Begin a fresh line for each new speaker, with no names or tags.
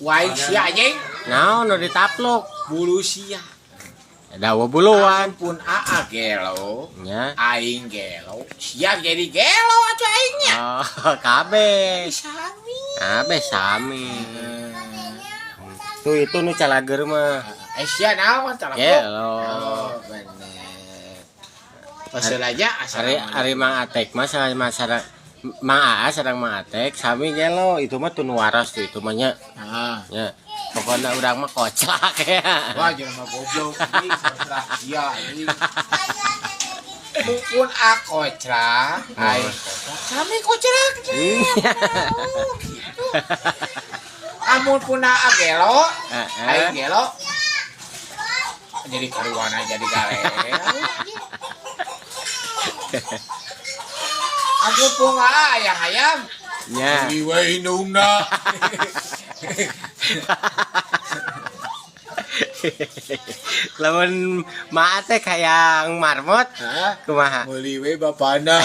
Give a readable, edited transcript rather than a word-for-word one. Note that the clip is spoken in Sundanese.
Wae sia anjing.
Naon nu ditaplok?
Bulu sia.
Da buluan.
Pun aa gelo,
Nya.
Aing gelo, sia jadi gelo atuh aingnya.
Oh, kabeh.
Sami.
Kabeh sami. Tuh itu nu calageur mah.
Eh, sia naon calageur?
Gelo.
Oh, bener. Pasal aja asal
Ari ari Mang Atek mah sama sareng Mang Aa sareng Mang Atek sami gelo, itu mah teu nu waras tuh itu mah nya.
Ah.
Nya. Pokoknya urang mah kocak ya.
Wah, jelema goblok anjing, kocrak sia anjing. Mungkin a kocrak, aing kocrak, sami kocrak.
Iya.
Oh, gitu. Amun pun aa gelo, aing gelo. Jadi karuana jadi gale. Amun pun aa ayam-ayam.
Nya.
Beli we indungna.
Lamun Mak teh hayang marmot
Hah?
kumaha?
Meuli we bapana.